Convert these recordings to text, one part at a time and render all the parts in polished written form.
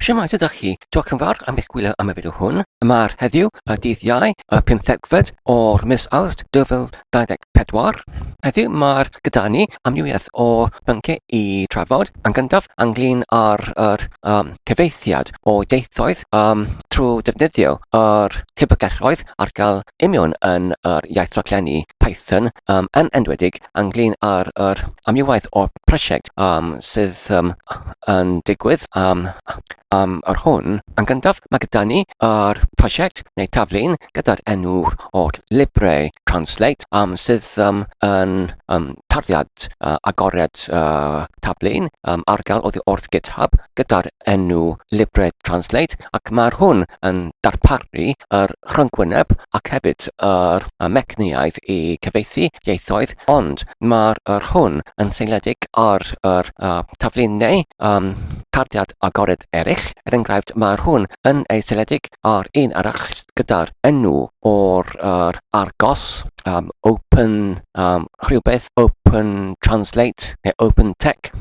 Shwmae, sut ydych chi? Diolch yn fawr am eich gwylio am y fideo hwn. Mae'r heddiw, y dydd Iau, y pymthegfed o'r mis Awst 2024. Heddiw mae'r gyda ni amrywiaeth o bynciau i trafod. Yn gyntaf, ynglyn â'r yr, um, cyfeithiad o deithoedd um, trwy defnyddio yr llyfrgelloedd ar gael union yn yr iaith raglenni Python, um, yn enwedig ynglyn â'r yr amrywiaeth o prosiect um, sydd um, yn digwydd am, am yr hwn. Yn gyntaf, mae gyda ni yr prosiect neu taflun gyda'r enw o'r Libre Translate um, sydd um, yn um, tarddiad uh, agored uh, taflun um, ar gael oddi wrth GitHub gyda'r enw Libre Translate ac mae'r hwn yn darparu yr rhyngwyneb ac hefyd yr mecaniaeth i cyfieithu ieithoedd, ond mae'r yr hwn yn seiliedig ar yr uh, taflunnau um, tarddiad agored eraill. Er enghraifft, mae'r hwn yn ei seiliedig ar un arall gyda'r enw o'r yr Argos, um, Open um, rhywbeth, Open Translate neu Open Tech,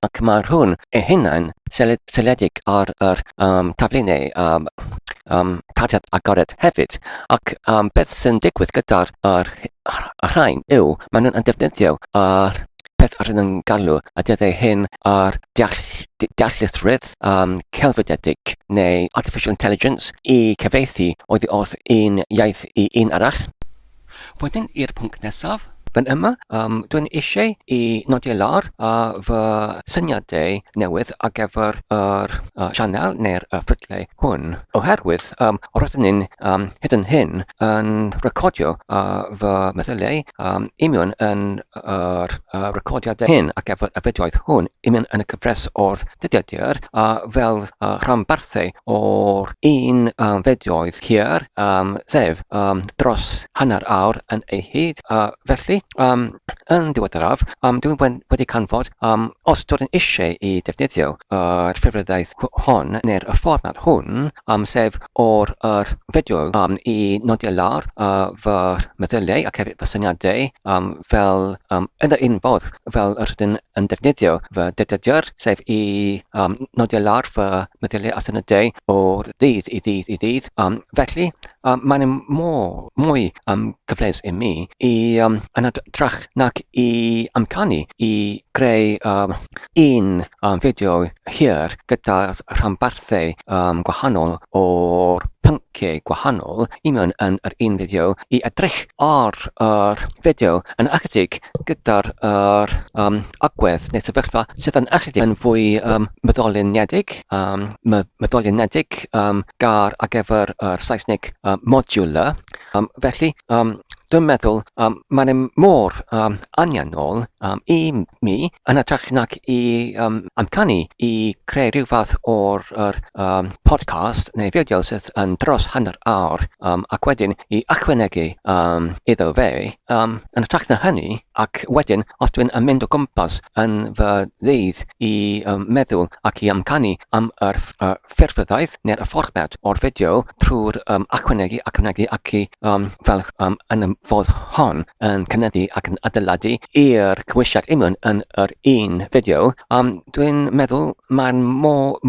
ac mae'r hwn ei hunain seiliedig ar yr um, taflunnau um, um, tarddiad agored hefyd. Ac um, beth sy'n digwydd gyda'r yr, y rhain yw, maen nhw'n defnyddio yr peth ar yn galw y dyddiau hyn ar deall, deallusrwydd um, celfyddedig neu artificial intelligence i cyfieithu oddi wrth un iaith i un arall. Wedyn i'r pwnc nesaf. Fan yma, um, dwi'n eisiau i nodi lawr uh, fy syniadau newydd ar gyfer yr uh, sianel neu'r uh, ffrydle hwn. Oherwydd, um, rydyn ni'n um, hyd yn hyn yn recordio uh, fy meddyliau um, union yn yr uh, recordiadau hyn ar gyfer y fideoedd hwn union yn y cyfres o'r dyddiadur uh, fel uh, rhanbarthau o'r un um, fideoedd hir, um, sef um, dros hanner awr yn ei hyd. Uh, felly, um, yn ddiweddaraf, um, dwi'n wedi canfod um, os dwi'n eisiau i defnyddio yr uh, ffurfweddiaeth hon neu'r y fformat hwn, um, sef o'r yr fideo um, i nodi lawr uh, fy meddyliau ac hefyd fy syniadau um, fel um, yn yr un fodd fel yr ydyn yn defnyddio fy dyddiadur, sef i um, nodi lawr fy meddyliau a syniadau o'r ddydd i ddydd i ddydd. Um, felly, um, mae'n mor, mwy um, cyfleus i mi i um, yn hytrach nac i amcanu i greu um, un um, fideo hir gyda rhanbarthau um, gwahanol o'r pynciau gwahanol i mewn yn yr un fideo i edrych ar yr fideo yn ychydig gyda'r yr, um, agwedd neu sefyllfa sydd yn ychydig yn fwy um, meddyluniedig, um, meddyluniedig um, gar ar gyfer yr Saesneg um, modular. Um, felly, um, dwi'n meddwl um, mae'n mor um, anianol um, i mi yn hytrach nag i um, amcanu i creu rhyw fath o'r er, um, podcast neu fideo sydd yn dros hanner awr um, ac wedyn i ychwanegu um, iddo fe um, yn hytrach na hynny ac wedyn os dwi'n yn mynd o gwmpas yn fy ddydd i um, meddwl ac i amcanu am yr uh, ffurfyddaeth neu'r fformat o'r fideo trwy'r um, ychwanegu ac ychwanegu ac i um, fel um, yn y fodd hon yn cynyddu ac yn adeiladu i'r cymwysiad union yn yr un fideo, um, dwi'n meddwl mae'n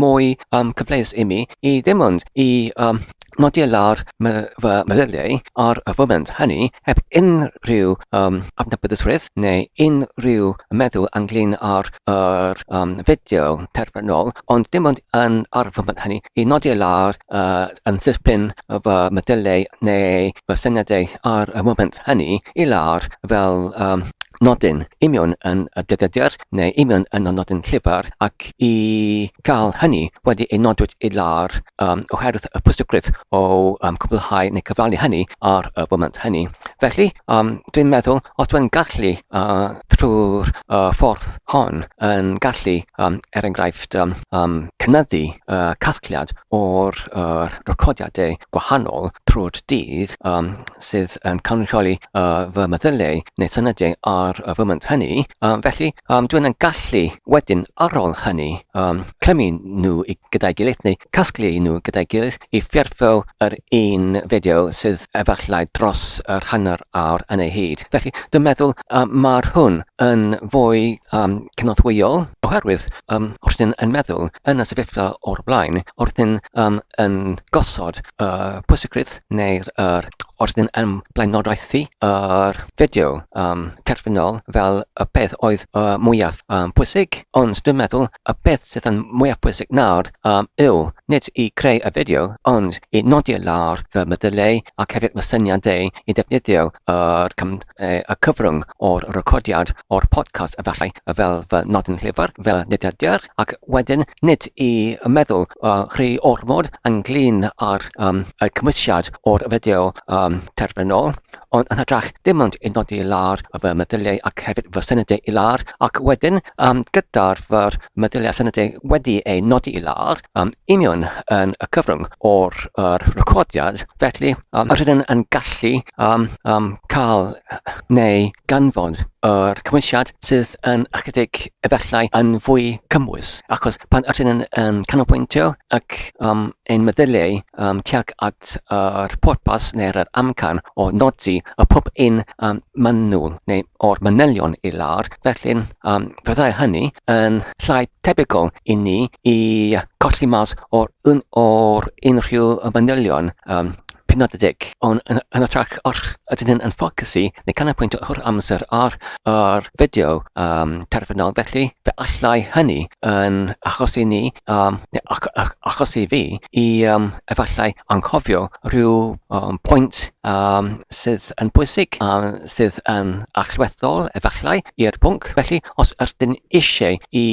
mwy um, cyfleus i mi i ddim ond i um, nodi lawr fy meddyliau ar y foment hynny heb unrhyw um, adnabyddusrwydd neu unrhyw meddwl ynglyn â'r yr um, fideo terfynol, ond dim ond yn ar y foment hynny i nodi lawr uh, yn syth-bin fy meddyliau neu fy syniadau ar y moment hynny i lawr fel um, nodyn union yn y dyddiadur neu union yn y nodyn llyfr ac i gael hynny wedi ei nodwyd i lawr um, oherwydd y pwysigrwydd o um, cwblhau neu cyflawni hynny ar y foment hynny. Felly, um, dwi'n meddwl, os dwi'n gallu uh, trwy'r uh, ffordd hon yn gallu, um, er enghraifft, um, um, cynyddu uh, casgliad o'r uh, recordiadau gwahanol trwy'r dydd um, sydd yn cynrychioli uh, fy meddyliau neu syniadau ar ar y foment hynny, um, felly um, dwi'n yn gallu wedyn ar ôl hynny um, clymu nhw i gyda'i gilydd neu casglu nhw gyda'i gilydd i ffurfio yr un fideo sydd efallai dros yr hanner awr yn ei hyd. Felly, dwi'n meddwl um, mae'r hwn yn fwy um, cynorthwyol oherwydd um, wrth yn meddwl yn y sefyllfa o'r blaen, wrth yn, um, yn gosod y uh, pwysigrwydd neu'r er, wrth yn yn blaenoriaethu yr fideo um, terfynol fel y peth oedd uh, mwyaf um, pwysig, ond dwi'n meddwl y peth sydd yn mwyaf pwysig nawr um, yw nid i creu y fideo, ond i nodi lawr fy meddyliau ac hefyd fy syniadau i ddefnyddio yr, y cyfrwng o'r recordiad o'r podcast efallai fel fy nodyn llyfr, fel nodiadur, ac wedyn nid i meddwl uh, rhy ormod ynglyn â'r um, y cymwysiad o'r fideo um, terfynol, ond yn hytrach dim ond i nodi i lawr fy meddyliau ac hefyd fy syniadau i lawr, ac wedyn um, gyda'r fy meddyliau a syniadau wedi eu nodi i lawr, um, union yn y cyfrwng o'r er recordiad, felly um, rydyn yn gallu um, um, cael neu ganfod yr cymwysiad sydd yn ychydig efallai yn fwy cymwys, achos pan ydyn yn, yn canolbwyntio ac um, ein meddyliau um, tuag at yr pwrpas neu'r amcan o nodi y pob un um, manwl neu o'r manylion i lawr, felly um, fyddai hynny yn llai tebygol i ni i colli mas o'r, un, o'r unrhyw manylion um, penodedig, ond yn, yn hytrach os ydyn nhw'n yn ffocysu neu canolbwyntio yr amser ar yr fideo um, terfynol, felly fe allai hynny yn achosi ni, um, neu ach, ach, achosi fi, i um, efallai anghofio rhyw um, pwynt um, sydd yn bwysig, um, sydd yn allweddol efallai i'r pwnc. Felly, os ydyn eisiau i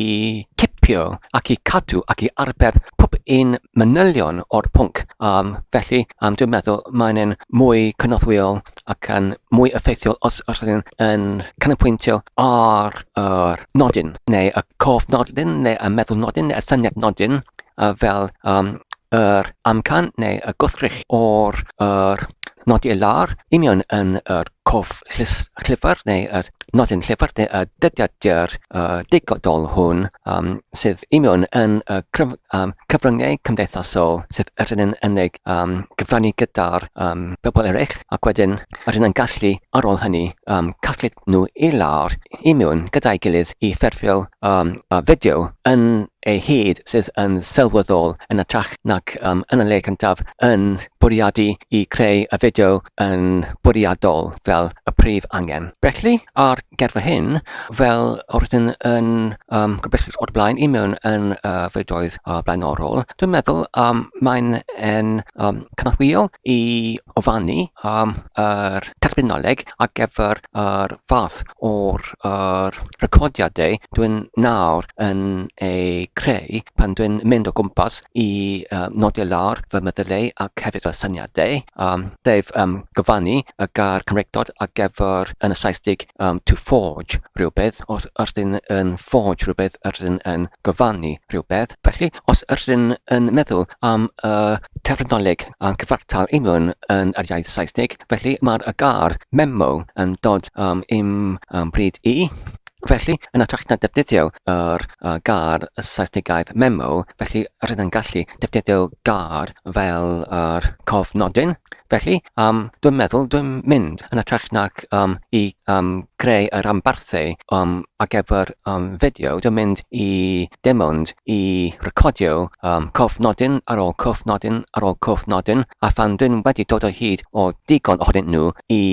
cipio ac i cadw ac i arbed pob un manylion o'r pwnc. Um, felly, um, dwi'n meddwl mae'n yn mwy cynorthwyol ac yn mwy effeithiol os ydyn yn canolbwyntio ar yr nodyn, neu y cof nodyn, neu y meddwl nodyn, neu y syniad nodyn, uh, fel um, yr amcan neu y gwrthrych o'r yr nodi y lawr union yn yr cof llyfr neu yr nodyn llyfr neu y dyddiadur uh, digidol hwn um, sydd union yn y cryf, um, cyfryngau cymdeithasol sydd ydyn yn yn ei um, gyfrannu gyda'r um, bobl eraill ac wedyn ydyn yn gallu ar ôl hynny um, casglu nhw i lawr i mewn gyda'i gilydd i ffurfio um, fideo yn ei hyd sydd yn sylweddol yn hytrach nag um, yn y lle cyntaf yn bwriadu i creu y fideo yn bwriadol fel y prif angen. Felly, ar gyfer hyn, fel oeddwn yn um, gobeithio o'r blaen i mewn yn y uh, fideoedd uh, blaenorol, dwi'n meddwl um, mae'n yn um, cynorthwyo i ofannu um, yr terminoleg ar gyfer yr fath o'r yr recordiadau dwi'n nawr yn eu creu pan dwi'n mynd o gwmpas i uh, nodi lawr fy meddyliau ac hefyd fy syniadau, um, sef um, gyfannu y gair Cymreictod ar gyfer yn y Saesneg um, to forge rhywbeth, os ydyn yn forge rhywbeth, ydyn yn gyfannu rhywbeth. Felly, os ydyn yn meddwl am y terminoleg cyfartal union yn yr iaith Saesneg, Felly mae'r y gair memo yn dod um, i'm um, bryd i. Felly, yn hytrach na defnyddio yr uh, gair Saesnegaidd memo, felly rydyn yn gallu defnyddio gair fel yr cofnodyn. Felly, um, dwi'n meddwl dwi'n mynd yn hytrach nag um, i um, creu y rhanbarthau um, ar gyfer um, fideo, dwi'n mynd i dim ond i recordio um, cofnodyn ar ôl cofnodyn ar ôl cofnodyn, a phan dwi'n wedi dod o hyd o digon ohonyn nhw i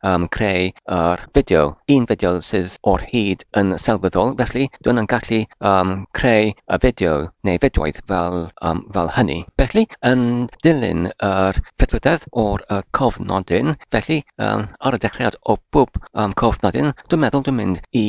um, creu yr fideo, un fideo sydd o'r hyd yn sylweddol, felly dwi'n yn gallu um, creu y fideo neu fideoedd fel, um, fel hynny. Felly, yn dilyn yr ffedwydedd o'r uh, cofnodyn, felly um, ar y dechreuad o bob um, cofnodyn, dwi'n meddwl dwi'n mynd i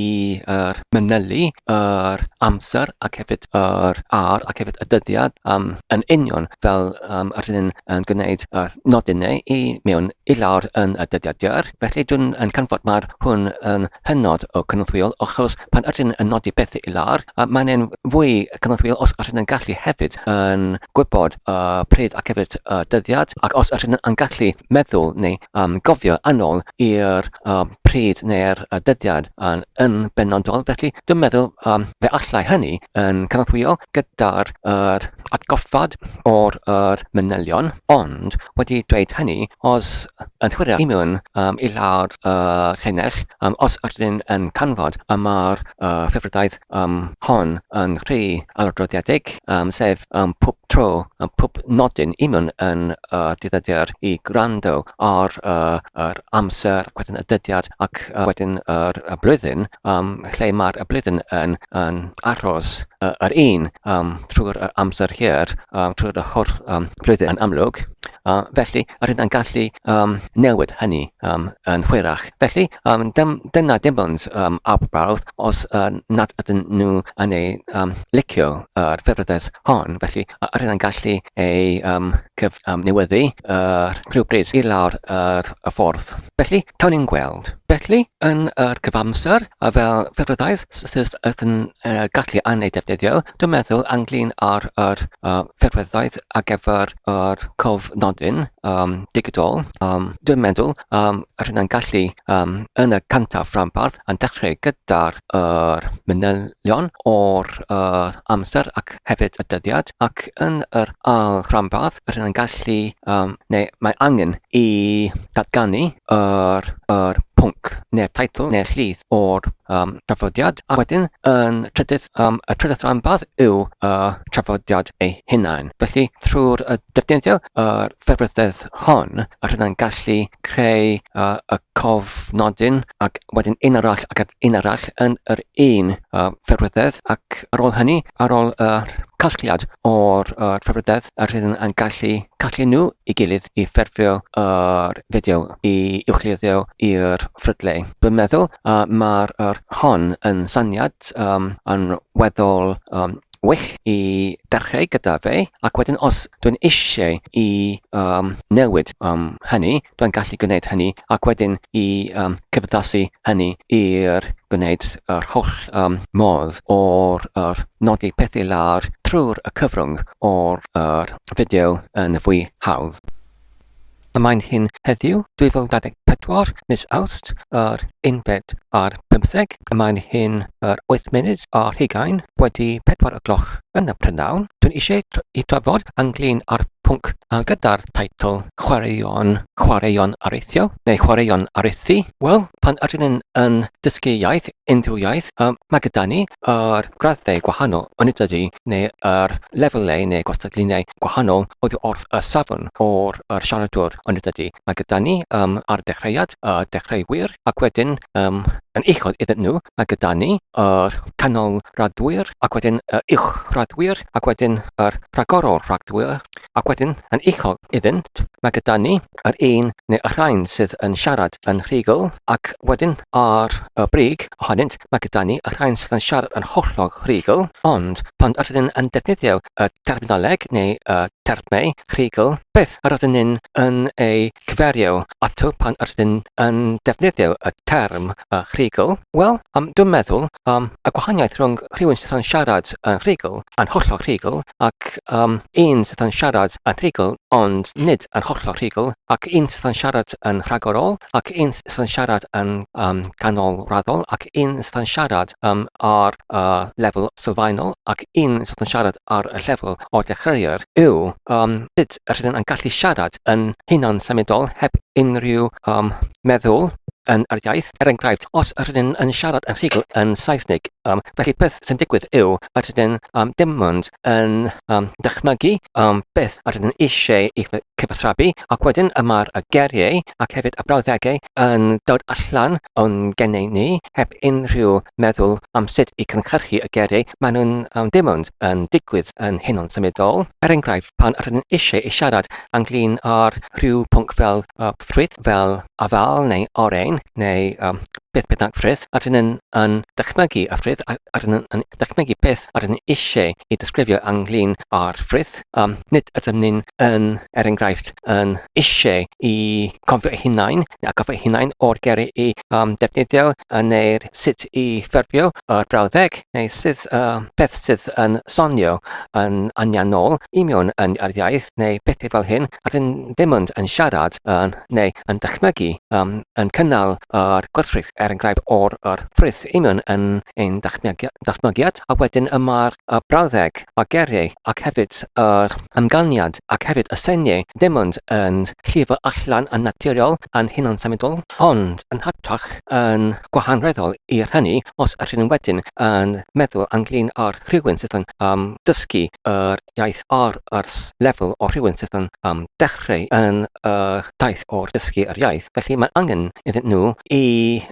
er, manylu yr amser ac hefyd yr ar ac hefyd y dyddiad um, yn union fel um, yr hyn yn gwneud y nodynau i mewn i lawr yn y dyddiadur. Felly dwi'n yn canfod mae'r hwn yn hynod o cynorthwyol achos pan ydyn yn nodi bethau i lawr, mae'n yn fwy cynorthwyol os ydyn yn gallu hefyd yn gwybod y pryd ac hefyd y dyddiad ac os ydyn yn gallu meddwl neu um, gofio yn ôl i'r um, pryd neu'r amser a dyddiad yn, yn benodol, felly dwi'n meddwl um, fe allai hynny yn cynorthwyo gyda'r yr atgoffad o'r yr manylion, ond wedi dweud hynny, os yn hwyrach i mewn um, i lawr y llinell, um, os ydyn yn canfod y mae'r uh, ffefrydaeth um, hon yn rhy ailadroddiedig, um, sef um, pob tro, um, pob nodyn i mewn yn y uh, dyddiadur i gwrando ar uh, yr amser, ac wedyn y dyddiad, ac uh, wedyn yr y blwyddyn, um, lle mae'r y blwyddyn yn, yn aros uh, yr un um, trwy'r amser hir, um, trwy'r holl um, blwyddyn yn amlwg. Uh, felly, yr hyn yn gallu um, newid hynny um, yn hwyrach. Felly, um, dim, dyna dim ond um, arbrawf os uh, nad ydyn nhw yn ei um, licio yr ffefryddes hon. Felly, yr hyn yn gallu ei um, cyf, um, newyddu uh, rhywbryd i lawr yr, y ffordd. Felly, cawn ni'n gweld. Felly, yn yr cyfamser, a fel ffefryddau sydd yn uh, gallu yn ei defnyddio, dwi'n meddwl ynglyn â'r yr, uh, ffefryddau ar gyfer yr cofnodyn um, digidol, um, dwi'n meddwl um, yr hynna'n gallu um, yn y cyntaf rhanbarth yn dechrau gyda'r yr manylion o'r uh, amser ac hefyd y dyddiad, ac yn yr ail rhanbarth yr hynna'n gallu, um, neu mae angen i datganu yr, yr pwnc neu'r teitl neu'r llith o'r um, trafodiad, a wedyn yn trydydd, um, y trydydd rhanbarth yw y trafodiad ei hunain. Felly, trwy'r uh, defnyddio yr ffefryddedd hon, yr hynna'n gallu creu uh, y cofnodyn ac wedyn un arall ac un arall yn yr un uh, ffefryddedd ac ar ôl hynny, ar ôl y uh, casgliad o'r uh, ffefryddedd, yr hyn yn gallu casglu nhw i gilydd i ffurfio yr fideo i uwchluddio i'r ffrydle. Dwi'n meddwl uh, mae'r er hon yn syniad um, yn weddol um, wych i dechrau gyda fe, ac wedyn os dwi'n eisiau i um, newid um, hynny, dwi'n gallu gwneud hynny, ac wedyn i um, cyfaddasu hynny i'r gwneud yr holl um, modd o'r er nodi pethau lawr trwy'r y cyfrwng o'r er fideo yn fwy hawdd. Y mae'n hyn heddiw, 2024, mis Awst, yr unfed ar bymtheg. Y mae'n hyn yr 8 munud ar hugain wedi 4 y gloch yn y prynhawn. Dwi'n eisiau i drafod ynglyn â'r pwnc gyda'r teitl Chwaraeon, Chwaraeon Areithio, neu Chwaraeon Areithi. Wel, pan ydyn ni'n yn dysgu iaith, unrhyw iaith, um, mae gyda ni yr graddau gwahanol, onid ydy, neu yr lefelau neu gwastadluniau gwahanol oddi wrth y safon o'r yr siaradwr, onid ydy. Mae gyda ni um, ar dechreuad y dechreuwyr, ac wedyn um, yn uchod iddyn nhw, mae gyda ni yr canolraddwyr, ac wedyn y uwchraddwyr, ac wedyn yr rhagorol rhagddwyr, ac wedyn yn uchod iddynt, mae gyda ni yr un neu y rhain sydd yn siarad yn rhugl, ac wedyn ar y brig ohonynt mae gyda ni y rhain sydd yn siarad yn hollol rhugl, ond pan ydyn ni'n yn defnyddio y terminoleg neu y termau rhugl, beth yr ydyn ni'n yn ei cyferio ato pan ydyn yn defnyddio y term y rhugl? Wel, um, dwi'n meddwl um, y gwahaniaeth rhwng rhywun sydd yn siarad yn rhugl, yn hollol rhugl, ac um, un sydd yn siarad yn rhugl ond nid yn hollol rhugl, ac un sydd yn siarad yn rhagorol, ac un sydd yn siarad yn um, ganolraddol, ac un sydd yn siarad um, ar y uh, lefel sylfaenol, ac un sydd yn siarad ar y lefel o'r dechreuwyr, yw um, sut rydyn yn gallu siarad yn hunan symudol heb unrhyw um, meddwl yn yr iaith. Er enghraifft, os rydyn yn siarad yn rhugl yn Saesneg, um, felly beth sy'n digwydd yw rydyn um, dim ond yn um, dychmygu um, beth rydyn eisiau i cyfathrebu, ac wedyn y mae'r y geiriau ac hefyd y brawddegau yn dod allan o'n gennau ni heb unrhyw meddwl am sut i cynhyrchu y geiriau, maen nhw'n um, dim ond yn digwydd yn hynod symudol. Er enghraifft, pan rydyn eisiau i siarad ynglyn â'r rhyw pwnc fel uh, ffrwyth, fel afal neu oren neu um, beth bynnag ffrwyth, a dyn yn, yn dychmygu y ffrwyth, a, a dyn yn dychmygu beth a dyn eisiau i ddisgrifio ynglyn â'r ffrwyth. Um, nid ydym ni'n yn, er enghraifft, yn eisiau i cofio eu hunain, neu atgoffa eu hunain o'r geiriau i um, defnyddio, neu'r sut i ffurfio yr brawddeg, neu sydd, uh, beth sydd yn sonio yn anianol i mewn yn yr iaith, neu bethau fel hyn, a dyn ddim ond yn siarad yn, neu yn dychmygu um, yn cynnal yr gwrthrych er enghraifft o'r yr ffrwyth union yn ein datblygiad, a wedyn y mae'r y brawddeg a geiriau ac hefyd yr ymganiad ac hefyd y seiniau ddim ond yn llifo allan yn naturiol yn hunansamudol, ond yn hytrach yn gwahanreddol i'r hynny os ydyn nhw wedyn yn meddwl ynglyn â'r rhywun sydd yn um, dysgu yr iaith ar yr lefel o rhywun sydd yn um, dechrau yn y daith o'r dysgu yr iaith. Felly mae angen iddyn nhw i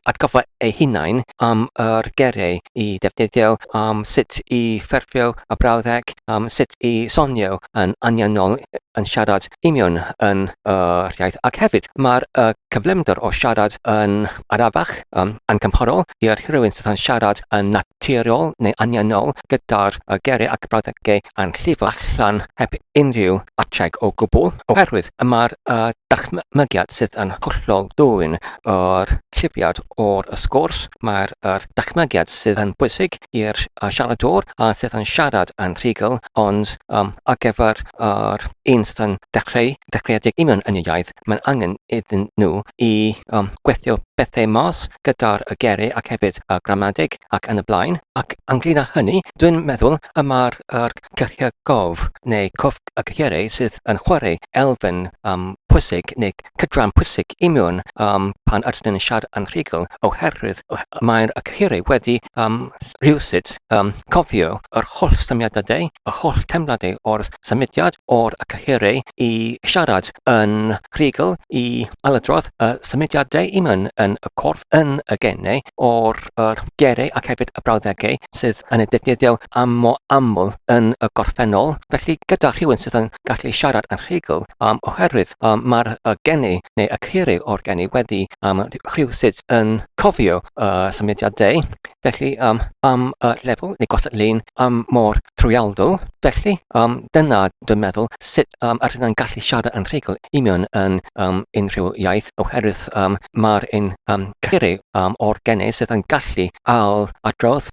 atgoffa eu hunain am yr geiriau i defnyddio, am sut i ffurfio y brawddeg, am sut i sonio yn anianol yn siarad union yn yr iaith. Ac hefyd mae'r uh, cyflymder o siarad yn arafach, um, yn cymharol i'r rhywun sydd yn siarad yn naturiol neu anianol gyda'r uh, geiriau ac brawddegau yn llifo allan heb unrhyw ateg o gwbl, oherwydd y mae'r uh, dychmygiad sydd yn hollol dwyn yr llifiad o'r y sgwrs, mae'r yr dychmygiad sydd yn bwysig i'r uh, siaradwr a sydd yn siarad yn rhugl, ond um, ar gyfer yr un sydd yn dechrau, dechreuedig union yn y iaith, mae'n angen iddyn nhw i um, gweithio bethau mas gyda'r y geiriau ac hefyd y gramadeg ac yn y blaen. Ac ynglyn â hynny, dwi'n meddwl y mae'r yr cyhyrau gof neu cof y cyhyrau sydd yn chwarae elfen um, pwysig neu cydran pwysig union um, pan ydyn nhw'n siarad yn rhugl oherwydd mae'r y cyhyrau wedi um, rhywsut um, cofio yr holl symudiadau, y holl teimladau o'r symudiad o'r cyhyrau i siarad yn rhugl i ailadrodd y symudiadau union yn y corff yn y gennau o'r yr geiriau ac hefyd y brawddegau sydd yn ei defnyddio am mor aml yn y gorffennol. Felly gyda rhywun sydd yn gallu siarad yn rhugl, um, oherwydd um, mae'r y geni neu y cyhyrau o'r geni wedi um, rhywsut yn cofio y uh, symudiadau. Felly um, am y lefel neu gosod lun am mor trwyadl. Felly um, dyna dwi'n meddwl sut um, ydyn nhw'n gallu siarad yn rhugl union yn um, unrhyw iaith oherwydd um, mae'r un um, cyhyrau um, o'r geni sydd yn gallu ail adrodd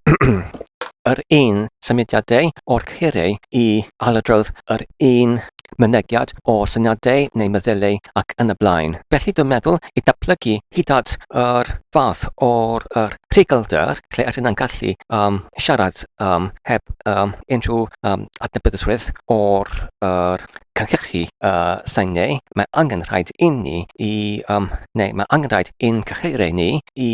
yr un symudiadau o'r cyhyrau i ailadrodd yr un mynegiad o syniadau neu meddyliau ac yn y blaen. Felly dwi'n meddwl i datblygu hyd at yr fath o'r yr rhuglder lle ydyn nhw'n gallu um, siarad um, heb um, unrhyw um, adnabyddusrwydd o'r yr cynhyrchu uh, sainiau, mae angen rhaid inni i, um, neu mae angen rhaid i'n cyhyrau ni i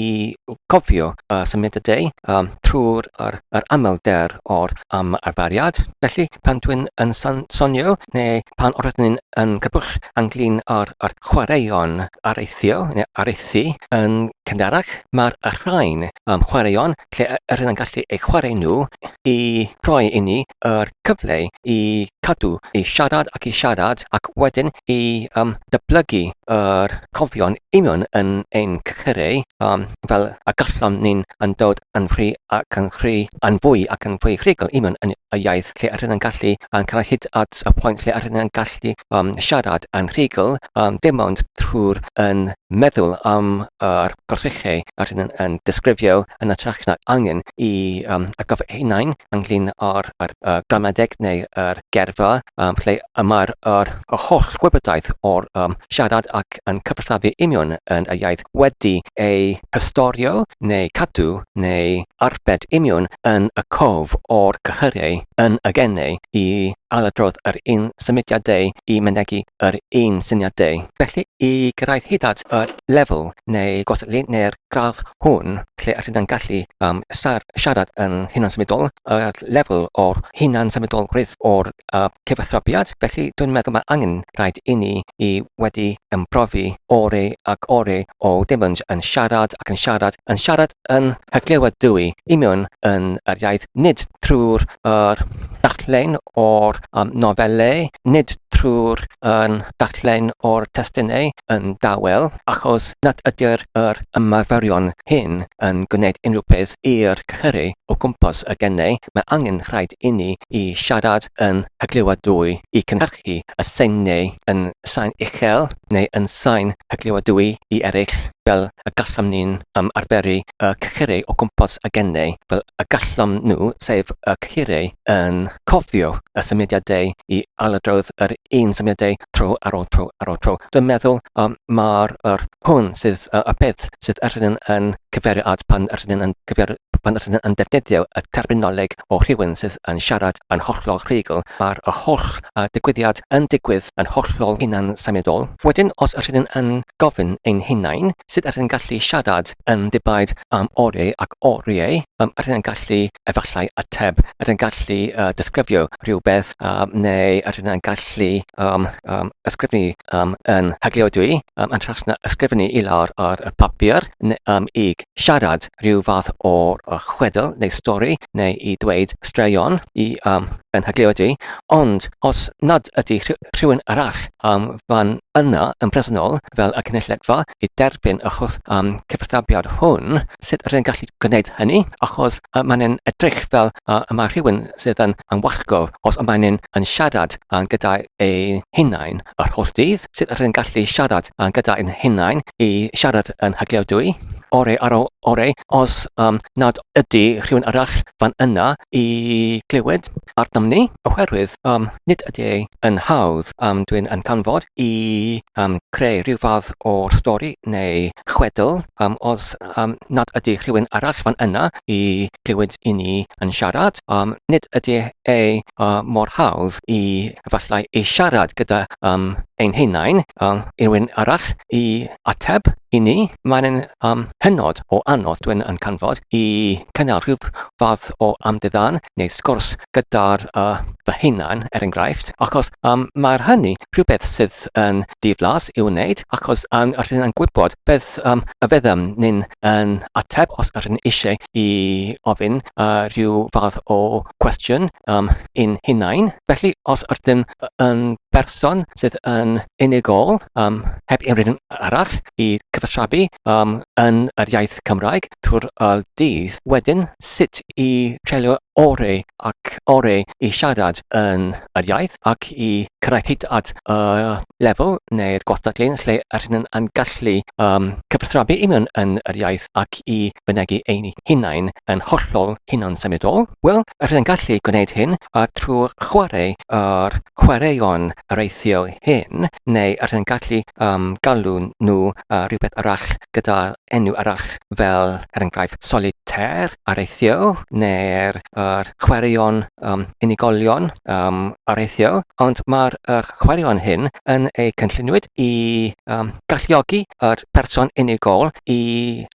gofio uh, symudiadau um, trwy'r yr, yr amlder o'r um, arferiad. Felly, pan dwi'n yn son, sonio, neu pan oeddwn ni'n yn crybwyll ynglyn â'r, ar chwaraeon areithio, neu areithi yn cynharach, mae'r rhain um, chwaraeon lle yr yna'n gallu eu chwarae nhw i rhoi i ni yr cyfle i cadw i siarad ac i siarad ac wedyn i um, datblygu yr cofion union yn ein cyhyrau um, fel y gallwn ni'n yn dod yn rhy ac yn rhy yn fwy ac yn fwy rhugl union yn y iaith lle ydyn yn gallu yn cyrraedd hyd at y pwynt lle ydyn yn gallu um, siarad yn rhugl um, dim ond trwy'r yn meddwl am yr gwrthrychau ydyn yn, yn disgrifio yn hytrach na angen i um, atgoffa eu hunain ynglyn â'r yr, y gramadeg neu yr gerfa um, lle y mae'r yr, y holl gwybodaeth o'r um, siarad ac yn cyfathrebu union yn y iaith wedi ei hystorio neu cadw neu arbed union yn y cof o'r cyhyrau yn y gennau i ailadrodd yr un symudiadau i mynegi yr un syniadau. Felly, i gyrraedd hyd at y lefel neu gosodlu neu'r gradd hwn lle ydyn yn gallu um, siarad yn hunan-symudol, y lefel o'r hunan-symudolrwydd o'r uh, cyfathrebiad. Felly, dwi'n meddwl mae angen rhaid i ni i wedi ymprofi orau ac orau o dim ond yn siarad ac yn siarad, yn siarad yn hyglywedwy union yn yr iaith, nid trwy'r er darllen o'r um, nofelau, nid trwy'r yn darllen o'r testunau yn dawel, achos nad ydy'r yr ymarferion hyn yn gwneud unrhyw peth i'r cyhyrau o gwmpas y gennau, mae angen rhaid inni i siarad yn hyglywadwy i cynhyrchu y seiniau yn sain uchel neu yn sain hyglywadwy i eraill. fel y gallem ni'n um, arferu y cyhyrau o gwmpas y gennau, fel y gallem nhw, sef y cyhyrau, yn cofio y symudiadau i ailadrodd yr un symudiadau tro ar ôl tro ar ôl tro. Dwi'n meddwl um, mae'r yr hwn sydd uh, y peth sydd ydyn yn, yn cyfeirio at pan ydyn yn cyfeirio pan ydyn yn defnyddio y terminoleg o rhywun sydd yn siarad yn hollol rhugl, mae'r y holl uh, digwyddiad yn digwydd yn hollol hunan symudol. Wedyn, os ydyn yn gofyn ein hunain sut ydyn yn gallu siarad yn ddibaid am oriau ac oriau, um, ydyn yn gallu efallai ateb, ydyn yn gallu uh, disgrifio rhywbeth uh, neu ydyn yn gallu um, um, ysgrifennu um, yn hygliodwy, um, yn tras na ysgrifennu i lawr ar y papur neu, um, i siarad rhyw fath o'r uh, chwedl neu stori neu i ddweud straeon i um, yn hygliodwy, ond os nad ydy rhywun arall um, fan yna yn bresennol fel y cynulleidfa i derbyn y holl um, cyfathrebiad hwn, sut ydyn gallu gwneud hynny? Achos uh, mae'n edrych fel uh, y mae rhywun sydd yn, yn wallgo os y mae'n yn siarad uh, gyda ei hunain yr holl dydd. Sut ydyn gallu siarad uh, gyda ein hunain i siarad yn hygliawdwy? Orau ar ôl orau, os um, nad ydy rhywun arall fan yna i glywed arnom ni, oherwydd um, nid ydy ei yn hawdd um, dwi'n yn canfod i um, creu rhyw fath o'r stori neu chwedl um, os um, nad ydy rhywun arall fan yna i glywed i ni yn siarad. Um, nid ydy ei uh, mor hawdd i efallai i siarad gyda um, ein hunain, um, unrhywun arall i ateb i ni. Mae'n um, hynod o anodd dwi'n yn canfod i cynnal rhyw fath o amddiddan neu sgwrs gyda'r uh, fy hunan, er enghraifft, achos um, mae'r hynny rhywbeth sydd yn diflas i'w wneud, achos um, rydyn yn gwybod beth um, y fyddem ni'n yn ateb os ydyn eisiau i ofyn uh, rhyw fath o cwestiwn um, i'n hunain. Felly, os ydym yn berson sydd yn unigol, um, heb unrhyw un arall i cyfathrebu um, yn yr iaith Cymraeg trwy'r uh, dydd, wedyn sut i treulio orau ac orau i siarad yn yr iaith ac i cyrraedd hyd at y lefel neu'r gwastadlun lle ydyn yn gallu um, cyfathrebu i mewn yn yr iaith ac i fynegi ein hunain yn hollol hunan symudol? Wel, ydyn yn gallu gwneud hyn a trwy chwarae yr chwaraeon areithiol hyn, neu ydyn yn gallu um, galw nhw uh, rhywbeth arall gyda enw arall fel, er enghraifft, solitaire areithio, neu'r er chwaraeon um, unigolion um, areithio, ond mae'r er chwaraeon hyn yn eu cynlluniwyd i um, galluogi yr person unigol i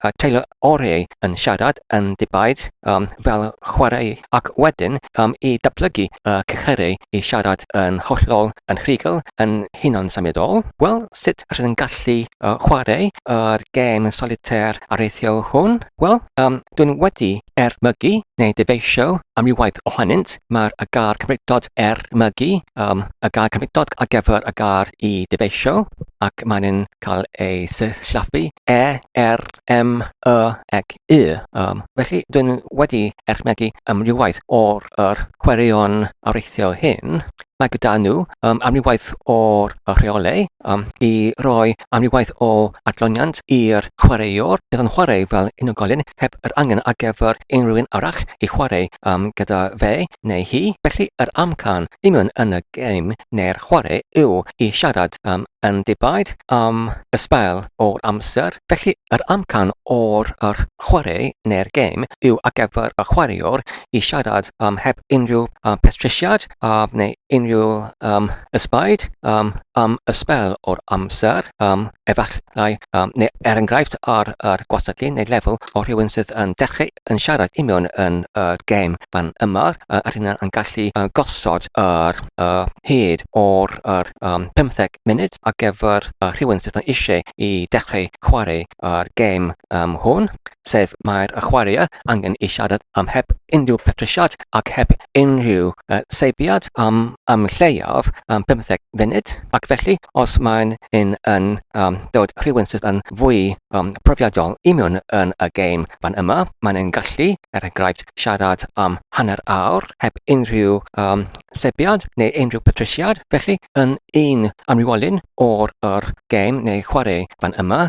uh, teulu orau yn siarad yn dibaid um, fel chwarae ac wedyn um, i datblygu y cyhyrau i siarad yn hollol yn rhugl yn hunan symudol. Wel, sut rydyn yn gallu uh, chwarae yr gêm solitaire areithiol hwn? Wel, um, dwi'n wedi ermygu neu dyfeisio amrywaith ohonynt. Mae'r y gair Cymreictod ermygu, um, y gair Cymreictod ar gyfer y gair i dyfeisio, ac mae'n cael ei sillafu E, R, M, Y ac U. Um, felly, dwi'n wedi erchmegu amrywaith o'r yr chwaraeon areithiol hyn. Mae gyda nhw um, amrywaith o'r rheolau um, i roi amrywaith o adloniant i'r chwaraewr sydd yn chwarae fel unigolyn heb yr angen ar gyfer unrhyw un arall i chwarae um, gyda fe neu hi. Felly, yr amcan i mewn yn y gêm neu'r chwarae yw i siarad um, yn dibaid am y sbel o'r amser, felly yr amcan o'r yr chwarae neu'r gêm yw ar gyfer y chwaraewr i siarad um, heb unrhyw um, petrysiad um, neu unrhyw um, ysbaid um, am y sbel o'r amser, um, efallai, um, neu er enghraifft ar yr gwastadlu neu lefel o rhywun sydd yn dechrau yn siarad union yn y gêm fan yma, uh, a rhywun yn gallu uh, gosod yr uh, hyd o'r yr, um, 15 munud ar gyfer uh, rhywun sydd yn eisiau i dechrau chwarae yr gêm um, hwn, sef mae'r chwarae angen i siarad am heb unrhyw petrysiad ac heb unrhyw uh, seibiad am, am lleiaf am 15 funud, ac felly os mae'n un yn um, dod rhywun sydd yn fwy um, profiadol i mewn yn y gêm fan yma, mae'n yn gallu, er enghraifft, siarad am hanner awr heb unrhyw um, sebiad neu unrhyw petrysiad, felly yn un amrywiolyn o'r yr gêm neu chwarae fan yma,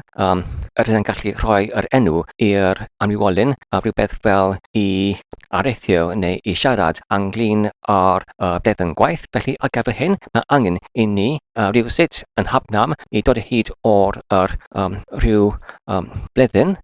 ydyn yn gallu rhoi yr enw i'r amrywiolyn, rhywbeth fel i areithio neu i siarad ynglyn â'r blwyddyn gwaith. Felly ar gyfer hyn, mae angen i ni rhywsut yn hapnam i dod o hyd o'r yr, rhyw blwyddyn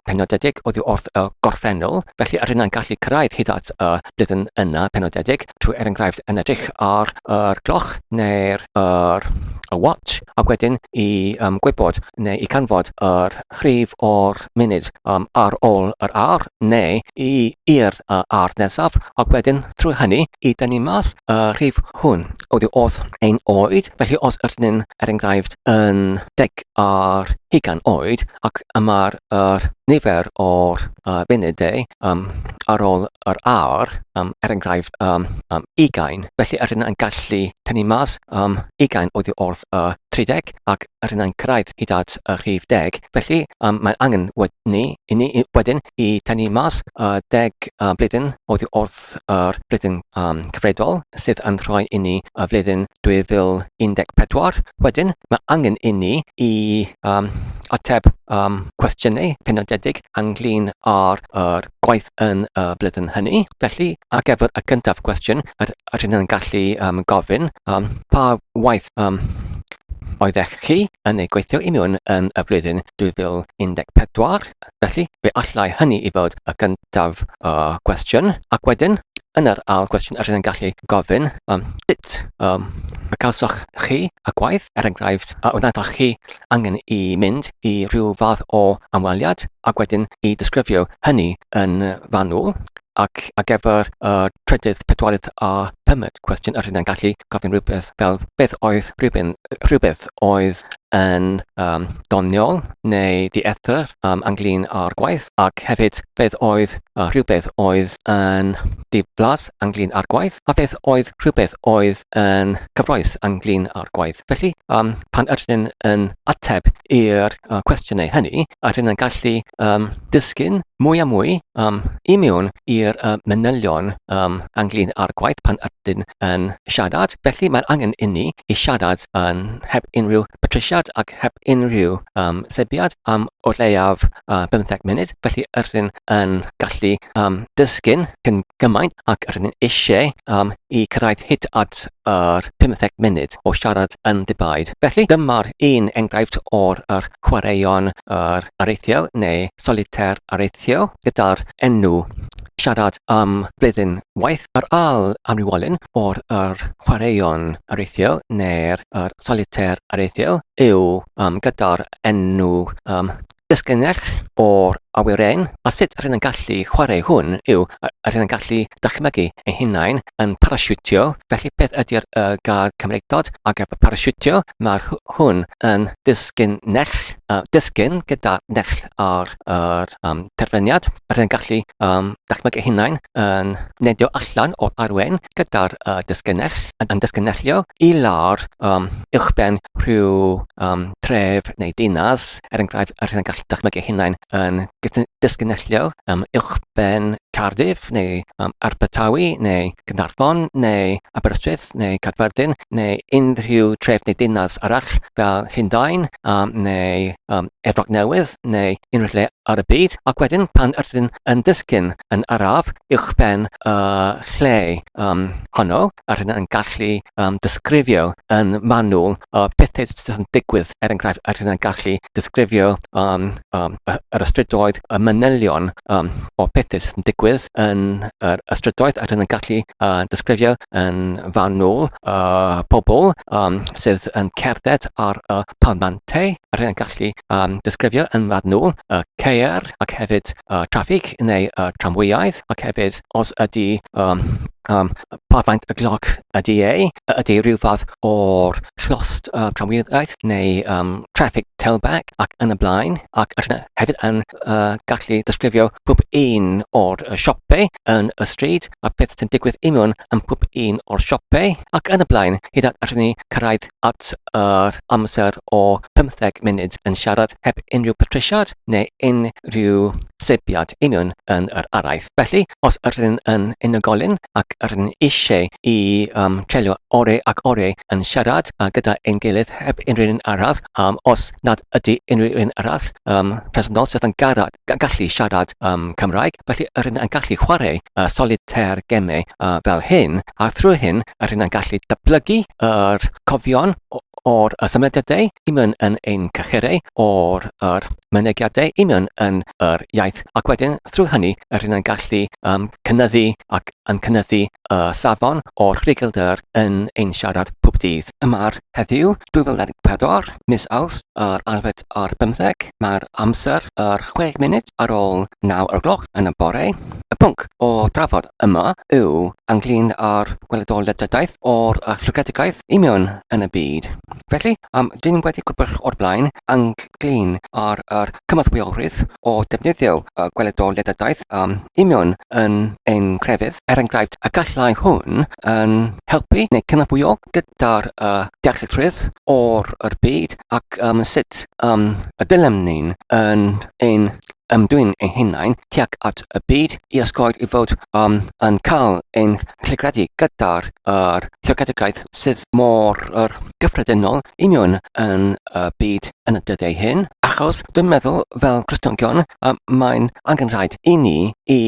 penodedig oddi wrth y gorffennol. Felly ydyn yn gallu cyrraedd hyd at y blwyddyn yna penodedig trwy er enghraifft yn edrych ar yr cloch neu'r yr, y watch ac wedyn i gwybod neu i canfod yr rhif o'r munud ar ôl yr awr neu i i'r awr nesaf ac wedyn trwy hynny i dynnu mas y rhif hwn oddi wrth ein oed. Felly os ydyn ni'n er enghraifft yn 20 oed ac y mae'r yr nifer o'r munudau ar ôl yr awr, er enghraifft 20, felly ydyn ni'n gallu tynnu mas 20 oddi wrth y 30 ac ydyn ni'n cyrraedd hyd at y rhif 10, felly mae angen ni, i ni wedyn i tynnu mas y 10 blwyddyn oddi wrth yr flwyddyn cyfredol sydd yn rhoi i ni y flwyddyn 2014. Wedyn, mae angen i ni i ateb cwestiynau penodedig ynglyn â'r yr gwaith yn y blwyddyn hynny. Felly, ar gyfer y cyntaf cwestiwn, yr ydyn yn gallu gofyn pa waith oeddech chi yn ei gweithio i mewn yn y flwyddyn 2014. Felly, fe allai hynny i fod y cyntaf cwestiwn, ac wedyn, yn yr ail cwestiwn, rydyn yn gallu gofyn sut y cawsoch chi y gwaith, er enghraifft, a wnaethoch chi angen i mynd i rhyw fath o ymweliad, ac wedyn i ddisgrifio hynny yn fanwl, ac ar gyfer y trydydd, pedwerydd a phumed cwestiwn, rydyn yn gallu gofyn rhywbeth fel beth oedd rhywbeth, rhywbeth oedd yn doniol neu dieithr ynglyn â'r gwaith, ac hefyd beth oedd rhywbeth oedd yn ddiflas ynglyn â'r gwaith, a beth oedd rhywbeth oedd yn cyffrous ynglyn â'r gwaith. Felly, pan ydyn yn ateb i'r cwestiynau hynny, ydyn yn gallu disgyn mwy a mwy i mewn i'r manylion ynglyn â'r gwaith pan ydyn yn siarad. Felly mae'n angen inni i siarad yn heb unrhyw batrysiad ac heb unrhyw sebiad am o leiaf 15 munud. Felly ydyn yn gallu disgyn cyn gymaint ac ydyn eisiau i cyrraedd hyd at yr 15 munud o siarad yn ddibaid. Felly dyma'r un enghraifft o'r yr chwaraeon yr areithio neu solitaire areithio gyda'r enw siarad am blwyddyn waith. Yr ail amrywiolyn o'r yr chwaraeon areithio neu'r yr solitaire areithio yw gyda'r enw Disgynnell o'r awyren, a sut rydyn yn gallu chwarae hwn yw rydyn yn gallu dychmygu ein hunain yn parasiwtio, felly beth ydy'r y gair Cymreictod ar gyfer parasiwtio? Mae'r hwn yn disgynnell, disgyn gyda nell ar yr terfyniad. Rydyn yn gallu dychmygu ein hunain yn neidio allan o'r awyren gyda'r disgynnell, yn disgynnellio i lawr uwchben rhyw tref neu dinas, Er enghraifft, yr hyn yn gallu dychmygu hunain yn disgynellio uwchben Cardiff neu Abertawe neu Caernarfon neu Aberystwyth neu Caerfyrddin neu unrhyw tref neu dinas arall fel Llundain neu Efrog Newydd neu unrhyw lle ar y byd, ac wedyn pan ydyn yn disgyn yn araf uwchben y lle honno, yr hyn yn gallu disgrifio yn manwl y pethau sydd yn digwydd, er enghraifft, yr hyn yn gallu disgrifio yr ystrydoedd, y manylion o pethau sydd yn digwydd yn yr ystrydoedd, yr hyn yn gallu disgrifio yn fanwl y pobl sydd yn cerdded ar y palmantau, yr hyn yn gallu disgrifio yn fanwl y ceir ac hefyd y traffig neu y tramwyau ac hefyd os ydy pa faint y gloch ydy e, ydy rhyw fath o'r llost tramwyaeth neu traffic tailback ac yn y blaen, ac hefyd yn gallu disgrifio pob un o'r siopau yn y stryd a beth sy'n digwydd i mewn yn pob un o'r siopau ac yn y blaen, hyd at allan ni cyrraedd at yr amser o 15 munud yn siarad heb unrhyw patrisiad neu unrhyw seibiad union yn yr araith. Felly, os ydyn yn unigolyn ac ac rydyn ni eisiau i um, treulio orau ac orau yn siarad gyda ein gilydd heb unrhyw un arall, um, os nad ydy unrhyw un arall um, presennol sydd yn garad, gallu siarad um, Cymraeg, felly rydyn yn gallu chwarae solitaire gemau fel hyn, a thrwy hyn rydyn yn gallu datblygu yr cofion o'r symudiadau i mewn yn ein cychyrau, o'r yr mynegiadau i mewn yn yr iaith, ac wedyn trwy hynny rydyn yn gallu um, cynyddu ac yn cynyddu y safon o'r rhuglder yn ein siarad pob dydd. Yma'r heddiw, 2024, mis Awst, yr ailfed ar bymtheg, mae'r amser yr 6 munud ar ôl 9 o'r gloch yn y bore. Y pwnc o drafod yma yw ynglyn â'r gweledoledigaeth o'r llygredigaeth i mewn yn y byd. Felly, um, dyn wedi gwybod o'r blaen ynglyn â'r yr cymeradwyolrwydd o defnyddio y gweledoledigaeth um, i mewn yn ein crefydd. Er enghraifft, y gallai hwn yn helpu neu cynorthwyo gyda'r uh, deallusrwydd o'r yr byd ac um, sut um, y dylem ni'n yn ein ymddwyn ein hunain tuag at y byd i osgoi i fod um, yn cael ein llygradu gyda'r yr llygredigaeth sydd mor yr gyffredinol union yn y byd yn y dyddiau hyn. Achos dwi'n meddwl fel Cristnogion um, mae'n angenrhaid i ni i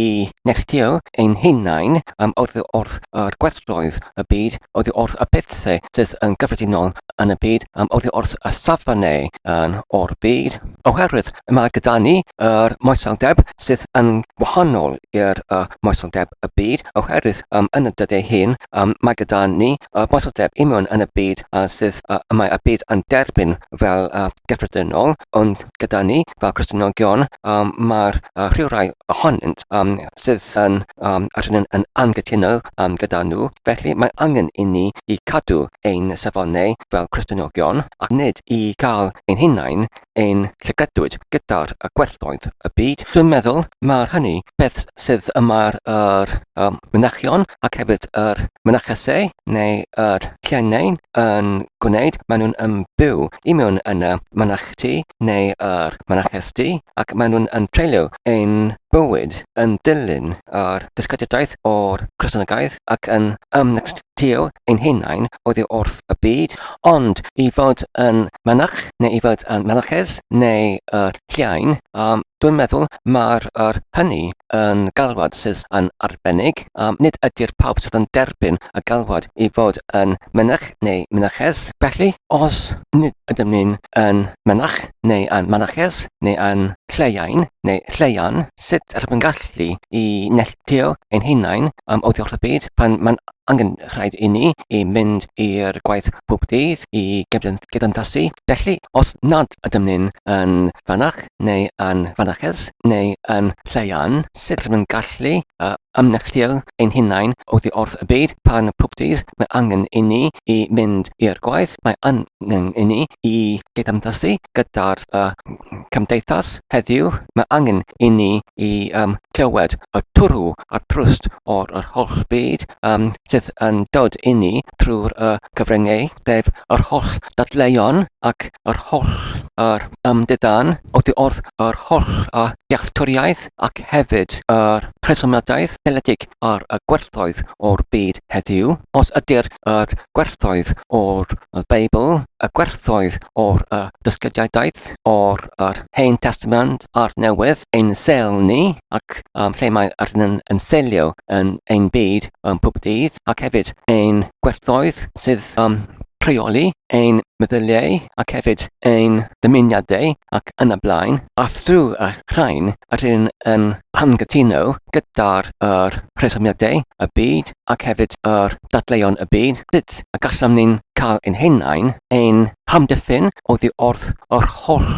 neilltuo ein hunain um, oddi wrth yr gwerthoedd y byd, oddi wrth y pethau sydd yn gyffredinol yn y byd, um, oddi wrth y safonau um, o'r byd. Oherwydd mae gyda ni yr moesoldeb sydd yn wahanol i'r uh, moesoldeb y byd, oherwydd um, yn y dyddiau hyn um, mae gyda ni y moesoldeb union yn y byd uh, sydd uh, mae y byd yn derbyn fel uh, gyffredinol, ond gyda ni fel Cristnogion um, mae'r uh, rhywrai ohonynt um, sydd yn, um, yn, yn angytuno um, gyda nhw, felly mae angen i ni i cadw ein safonau fel Cristnogion ac nid i gael ein hunain ein llygedwyd gyda'r gwerthoedd y byd. Dwi'n meddwl mae'r hynny beth sydd yma'r yr, um, mynachion ac hefyd yr mynachesau neu yr llenau yn gwneud. Maen nhw'n yn byw i mewn yn y mynachdy neu yr mynachesdy ac maen nhw'n yn treulio ein bywyd yn dilyn yr dysgedigaeth o'r Cristnogaeth ac yn ymneilltuo ein hunain oddi wrth y byd, ond i fod yn mynach neu i fod yn mynaches neu y lliain, um, dwi'n meddwl mae'r yr hynny yn galwad sydd yn arbennig. Um, nid ydy'r pawb sydd yn derbyn y galwad i fod yn mynach neu mynaches. Felly, os nid ydym ni'n yn mynach neu yn mynaches neu yn lleiain neu lleian, sut ydym yn gallu i neilltuo ein hunain um, oddi wrth y byd pan mae'n angen rhaid i ni i mynd i'r gwaith pob dydd i gydymdeithasu. Felly, os nad ydym ni'n yn fanach neu yn fanaches neu yn lleian, sut ydym yn gallu uh, ymneilltuo ein hunain oddi wrth y byd pan pob dydd mae angen i ni i mynd i'r gwaith, mae angen i ni i gydymdeithasu gyda'r uh, cymdeithas heddiw, mae angen i ni i um, clywed y twrw a'r trwst o'r yr holl byd um, sydd yn dod i ni trwy'r uh, cyfryngau, sef yr holl dadleuon ac yr holl yr ymddiddan oddi wrth yr holl uh, dealltwriaeth ac hefyd yr rhesymadaeth seiliedig ar y gwerthoedd o'r byd heddiw. Os ydy'r yr gwerthoedd o'r Beibl, y gwerthoedd o'r uh, dysgediadaeth, o'r yr Hen Testament a'r Newydd, ein sel ni, ac um, lle mae ydyn yn, yn selio yn ein byd um, pob dydd, ac hefyd ein gwerthoedd sydd um, rheoli ein meddyliau ac hefyd ein dymuniadau ac yn y blaen, a thrwy y rhain rydyn yn anghytuno gyda'r yr rhesymiadau y byd ac hefyd yr dadleuon y byd, sut y gallwn ni'n cael ein hunain ein hamddiffyn oddi wrth yr holl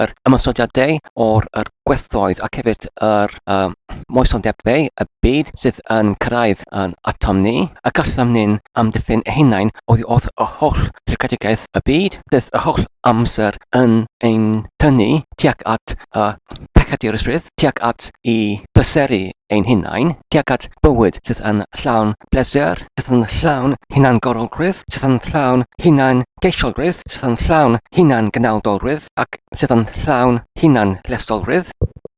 yr ymosodiadau o'r yr gwerthoedd ac hefyd yr um, moesondebau y byd sydd yn cyrraedd yn atom ni, y gallwn ni'n amddiffyn ein hunain oddi wrth y holl llygredigaeth y byd, sydd y holl amser yn ein tynnu tuag at y pechadurusrwydd, tuag at i pleseru ein hunain, tuag at bywyd sydd yn llawn pleser, sydd yn llawn hunangorolrwydd, sydd yn llawn hunan-geisiolrwydd, sydd yn llawn hunan-gnawdolrwydd, ac sydd yn llawn hunan-lesolrwydd.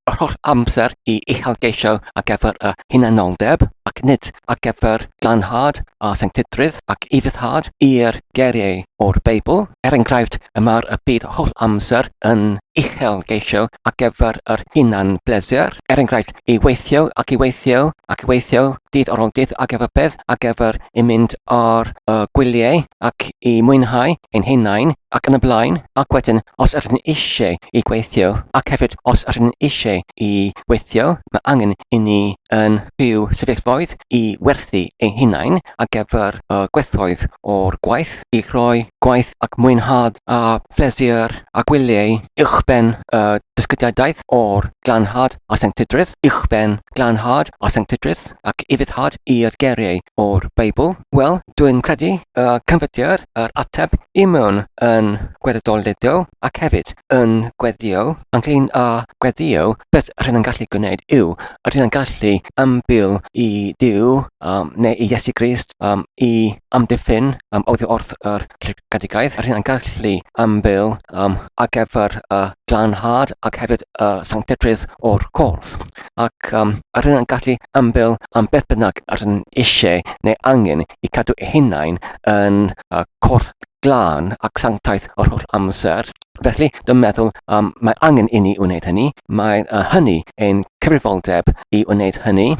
yr holl amser i uchelgeisio ar gyfer y hunanoldeb ac nid ar gyfer glanhad a sanctidrwydd ac ufuddhad i'r geiriau o'r Beibl. Er enghraifft, y mae'r y byd holl amser yn uchelgeisio ar gyfer yr hunan bleser, er enghraifft, i weithio ac i weithio ac i weithio dydd ar ôl dydd ar gyfer beth, ar gyfer i mynd ar y gwyliau ac i mwynhau ein hunain ac yn y blaen, ac wedyn os ydyn ni eisiau i gweithio ac hefyd os ydyn ni eisiau i weithio, mae angen i ni yn rhyw sefyllfaoedd i werthu ein hunain ar gyfer y gwerthoedd o'r gwaith, i rhoi gwaith ac mwynhad a phleser a gwyliau uwchben y dysgediadaeth o'r glanhad a sanctidrwydd, uwchben glanhad a sanctidrwydd ac ufuddhad i'r geiriau o'r Beibl. Wel, dwi'n credu y canfyddir yr ateb i mewn yn gweddolyddio ac hefyd yn gweddio. Ynglyn â gweddio, beth rydyn yn gallu gwneud yw, rydyn yn gallu ymbil i Dduw um, neu i Iesu Grist um, i amddiffyn um, oddi wrth yr Llygredigaeth, rydyn yn gallu ymbil um, ar gyfer y glanhad ac hefyd y sanctedrwydd o'r corff. Ac um, rydyn yn gallu ymbil am beth bynnag rydyn eisiau neu angen i cadw eu hunain yn uh, corff glân ac sanctaidd yr holl amser. Felly, dwi'n meddwl um, mae angen i ni wneud hynny. Mae uh, hynny ein cyfrifoldeb i wneud hynny.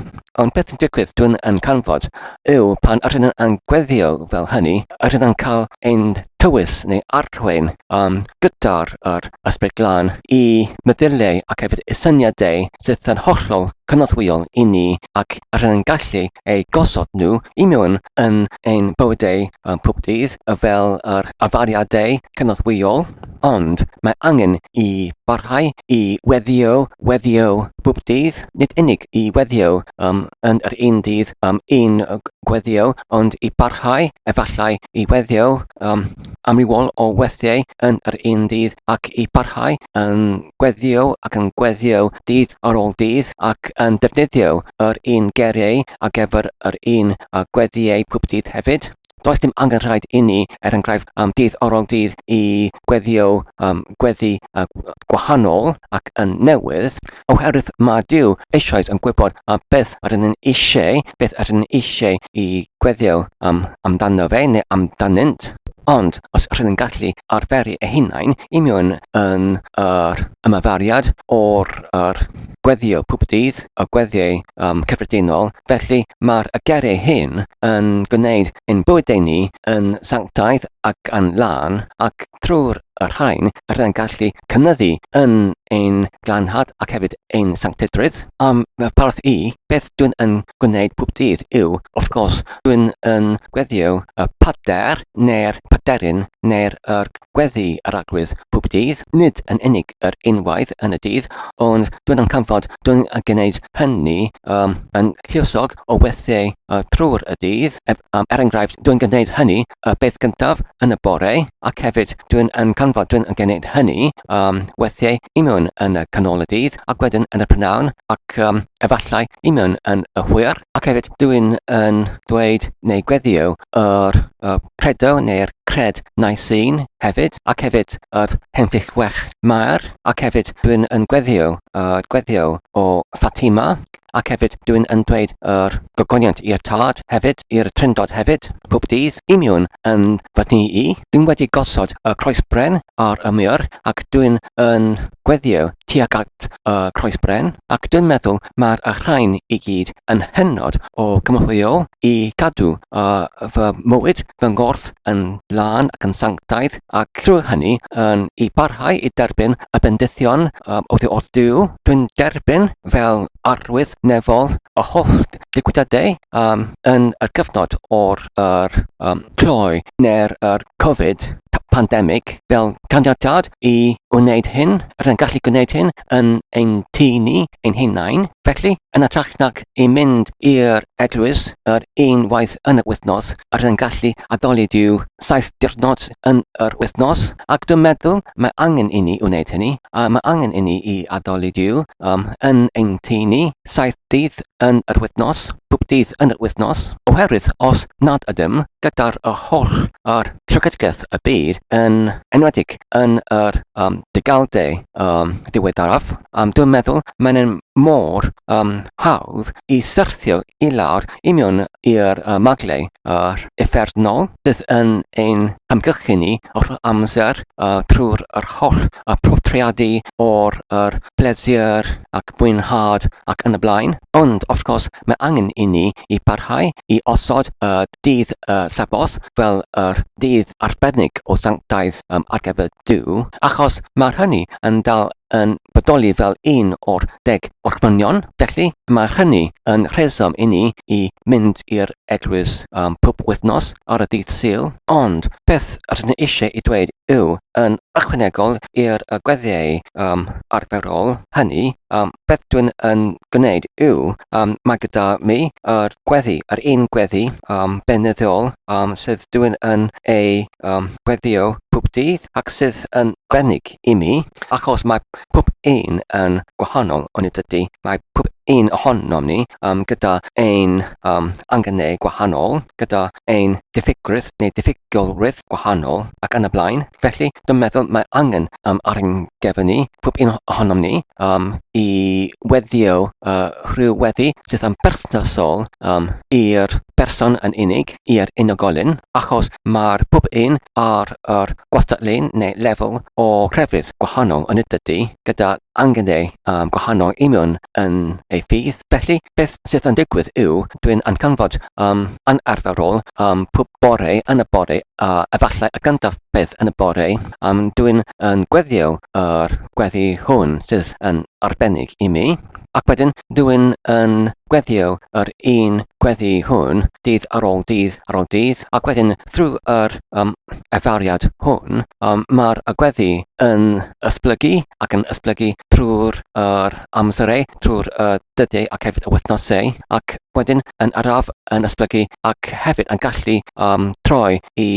Ond beth sy'n digwydd dwi'n yn canfod yw pan ydyn yn gweddio fel hynny, ydyn yn cael ein tywys neu arwain um, gyda'r yr ysbryd glân i meddyliau ac hefyd i syniadau sydd yn hollol cynorthwyol i ni ac ydyn yn gallu eu gosod nhw i mewn yn ein bywydau um, pob dydd fel yr arferiadau cynorthwyol, ond mae angen i barhau i weddio, weddio bob dydd, nid unig i weddio um, yn yr un dydd, um, un gweddio, ond i barhau efallai i weddio um, amrywiol o weithiau yn yr un dydd ac i barhau yn gweddio ac yn gweddio dydd ar ôl dydd ac yn defnyddio yr un geiriau ar gyfer yr un gweddiau pob dydd hefyd. Does dim angen rhaid inni, er enghraifft, am dydd ar ôl dydd i gweddio um, gweddi uh, gwahanol ac yn newydd, oherwydd mae Duw eisoes yn gwybod uh, beth ydyn ni'n eisiau, beth ydyn ni'n eisiau i gweddio um, amdano fe neu amdanynt. Ond os rydyn ni'n gallu arferu eu hunain i mewn yn yr ymarferiad o'r yr gweddio pob dydd, y gweddiau um, cyffredinol, felly mae'r geiriau hyn yn gwneud ein bywydau ni yn sanctaidd ac yn lân, ac trwy'r y rhain rydyn yn gallu cynyddu yn ein glanhad ac hefyd ein sanctidrwydd. Am fy parth i, beth dwi'n yn gwneud pob dydd yw, wrth gwrs, dwi'n yn gweddio y pader neu'r paderyn neu'r yr gweddi yr arglwydd pob dydd, nid yn unig yr unwaith yn y dydd, ond dwi'n yn canfod dwi'n yn gwneud hynny um, yn lluosog o weithiau uh, trwy'r y dydd. Er, um, er enghraifft, dwi'n gwneud hynny y beth gyntaf yn y bore, ac hefyd dwi'n yn canfod dwi'n yn gwneud hynny um, weithiau i mewn yn y canol y dydd, ac wedyn yn y prynhawn, ac um, efallai i mewn yn y hwyr, ac hefyd dwi'n yn dweud neu gweddio yr uh, credo neu'r cred Nicene hefyd, ac hefyd yr henffych well Mair, ac hefyd dwi'n yn gweddio, uh, gweddio o Fatima, ac hefyd dwi'n yn dweud yr gogoniant i'r Tad hefyd, i'r Trindod hefyd, pob dydd, i miwn yn fy nhŷ i. Dwi'n wedi gosod y croesbren ar y mur ac dwi'n yn gweddio tuag at y croesbren, ac dwi'n meddwl mae'r y rhain i gyd yn hynod o gymhwyol i gadw uh, fy mywyd, fy nghorff yn lân ac yn sanctaidd, ac trwy hynny yn i barhau i derbyn y bendithion um, oddi wrth Duw. Dwi'n derbyn fel arwydd nefol y holl digwyddiadau um, yn y cyfnod o'r yr, um, cloi neu'r yr Covid pandemig fel caniatâd i wneud hyn, rydyn gallu gwneud hyn yn ein tŷ ni, ein hunain. Felly, yn hytrach nag i mynd i'r eglwys yr un waith yn y wythnos, rydyn gallu addoli Duw saith diwrnod yn yr wythnos, ac dwi'n meddwl mae angen i ni wneud hynny, a mae angen i ni i addoli Duw um, yn ein tŷ ni, saith dydd yn yr wythnos, pob dydd yn yr wythnos, oherwydd Oherwydd os nad ydym gyda'r y holl yr llwgredigaeth y byd, yn enwedig yn yr um, degawdau um, diweddaraf, um, dwi'n meddwl mae'n mor um, hawdd i syrthio i lawr i mewn i'r uh, magle yr uffernol sydd yn ein hamgylchu ni o'r amser uh, trwy'r yr holl uh, portreadu o'r yr pleser ac mwynhad ac yn y blaen. Ond, wrth gwrs, mae angen i ni i parhau i osod y dydd y Saboth fel yr dydd arbennig o sanctaidd um, ar gyfer Duw, achos mae hynny yn dal yn bodoli fel un o'r deg orchmynion, felly mae hynny yn rheswm i ni i mynd i'r eglwys um, pob wythnos ar y dydd Sul, ond beth rydyn ni eisiau i dweud yw, yn ychwanegol i'r gweddiau um, arferol hynny, um, beth dwi'n yn gwneud yw, um, mae gyda mi yr gweddi, yr un gweddi um, beunyddiol um, sydd dwi'n yn ei um, gweddio pob dydd ac sydd yn arbennig i mi, achos mae pob un yn gwahanol, onid ydy? Mae pob un ohonom ni um, gyda ein um, angenau gwahanol, gyda ein diffygrwydd neu diffygiolrwydd gwahanol ac yn y blaen. Felly, dwi'n meddwl mae angen um, ar ein gefn ni, pob un ohonom ni, um, i weddio uh, rhyw weddi sydd yn berthnasol um, i'r person yn unig, i'r unigolyn, achos mae'r pob un ar yr gwastadlun neu lefel o crefydd gwahanol yn y dydy, gyda angenau um, gwahanol i mewn yn ei ffydd. Felly, beth sydd yn digwydd yw, dwi'n ancanfod um, anarferol um, pob bore yn y bore, a efallai y gyntaf peth yn y bore, um, dwi'n yn gweddio yr gweddi hwn sydd yn arbennig i mi. Ac wedyn, dwi'n yn gweddio yr un gweddi hwn dydd ar ôl dydd ar ôl dydd, ac wedyn thrwy yr um, efariad hwn, um, mae'r gweddi yn esblygu ac yn esblygu trwy'r yr amserau, trwy'r uh, dyddiau ac hefyd y wythnosau, ac wedyn yn araf yn esblygu ac hefyd yn gallu um, troi i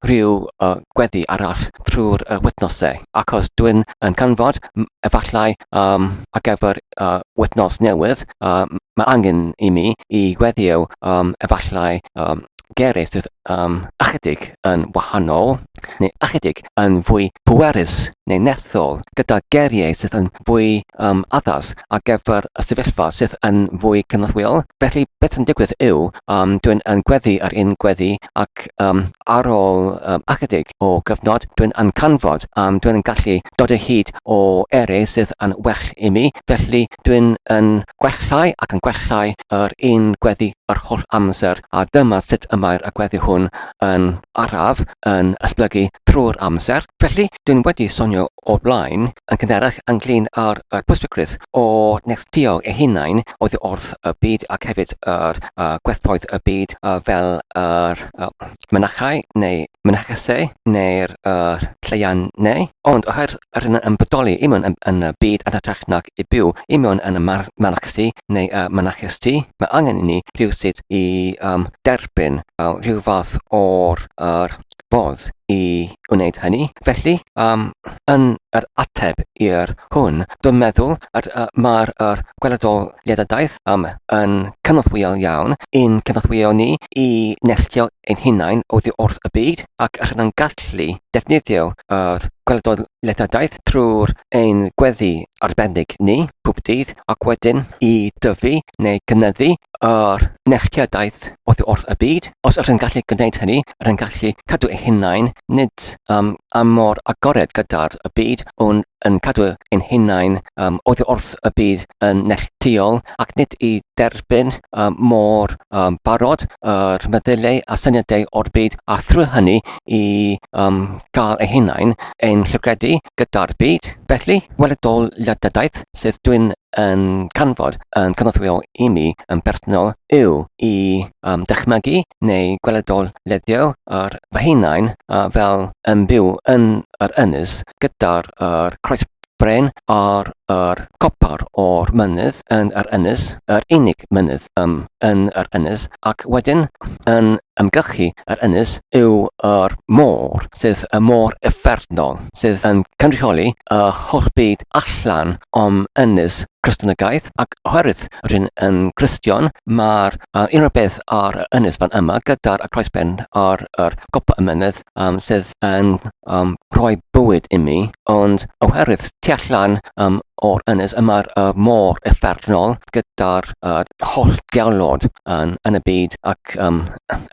rhyw uh, gweddi arall trwy'r uh, wythnosau. Achos dwi'n yn canfod efallai um, ar gyfer uh, wythnos newydd, uh, mae angen i mi i gweddio um, efallai um, geiriau sydd um, ychydig yn wahanol neu ychydig yn fwy pwerus neu nerthol gyda geiriau sydd yn fwy um, addas ar gyfer y sefyllfa sydd yn fwy cynorthwyol. Felly beth sy'n digwydd yw um, dwi'n yn gweddi yr un gweddi ac um, ar ôl um, ychydig o gyfnod dwi'n yn canfod um, dwi'n yn gallu dod o hyd o eiriau sydd yn well i mi. Felly dwi'n yn gwellau ac yn gwellau yr un gweddi yr holl amser, a dyma sut y mae'r agweddi hwn yn araf yn esblygu trwy'r amser. Felly, dwi'n wedi sonio o'r blaen yn gynharach ynglyn â'r yr pwysigrwydd o neilltuo eu hunain oddi wrth y byd ac hefyd yr uh, gwerthoedd y byd uh, fel yr uh, mynachau neu mynachesau neu'r uh, lleiannau. Ond oherwydd yr hyn yn bodoli i mewn yn, yn y byd yn hytrach nag i byw i mewn yn y mynachdy neu y mynachesty, mae angen i ni rhywsut i um, derbyn uh, rhyw fath o'r er, fodd i wneud hynny. Felly, um, yn yr ateb i'r hwn, dwi'n meddwl yr, uh, mae'r er gweledoliadadaeth um, yn cynorthwyol iawn i'n cynorthwyo ni i neilltuo ein hunain oddi wrth y byd ac yr yn gallu defnyddio yr gweledoliadadaeth trwy'r ein gweddi arbennig ni pob dydd ac wedyn i dyfu neu gynyddu yr neilltuadaeth oddi wrth y byd. Os ydych yn gallu gwneud hynny, rydych yn gallu cadw eich hunain nid um, am mor agored gyda'r y byd, ond yn cadw ein hunain um, oddi wrth y byd yn neilltuol ac nid i derbyn um, mor um, barod yr meddyliau a syniadau o'r byd a thrwy hynny i um, gael eu hunain ein llygredu gyda'r byd. Felly, weledol lydadaeth sydd dwi'n yn canfod yn cynorthwyo i mi yn bersonol yw i um, dychmygu neu gweledol leddio yr fy hunain uh, fel yn byw yn yr ynys gyda'r er croesbren a'r yr copar o'r mynydd yn yr ynys, yr unig mynydd um, yn yr ynys, ac wedyn yn ymgyrchu yr ynys yw yr môr, sydd y môr uffernol, sydd yn cynrychioli y holl byd allan o'm ynys Cristnogaeth, ac oherwydd rydyn yn Gristion, mae'r uh, unrhyw beth ar y ynys fan yma gyda'r croesben ar yr gopa y mynydd um, sydd yn um, rhoi bywyd i mi, ond oherwydd tu allan um, o'r ynys y mae'r uh, môr uffernol gyda'r uh, holl diawlod yn, yn y byd ac um,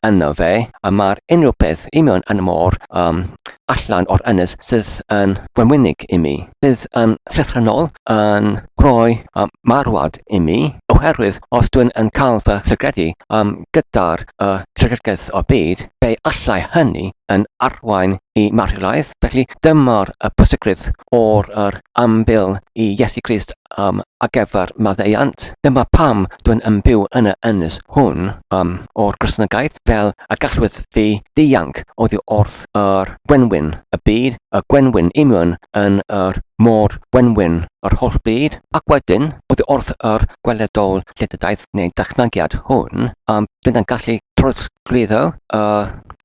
yno fe, a mae'r unrhyw beth i mewn yn y môr um, allan o'r ynys sydd yn wenwynig i mi, sydd yn llythrennol yn rhoi um, marwad i mi, oherwydd os dwi'n yn cael fy llygredu um, gyda'r uh, llygredigaeth o'r byd, fe allai hynny yn arwain i marwolaeth. Felly dyma'r y pwysigrwydd o'r yr ambil i Iesu Grist um, ar gyfer maddeuant. Dyma pam dwi'n yn byw yn y ynys hwn um, o'r Gristnogaeth, fel y gallwyd fi ddianc oddi wrth yr gwenwyn y byd, y gwenwyn union yn yr môr wenwyn yr holl byd, ac wedyn, oddi wrth yr gweledol lletydaeth neu dychmygiad hwn, um, dwi'n yn gallu trosglwyddo y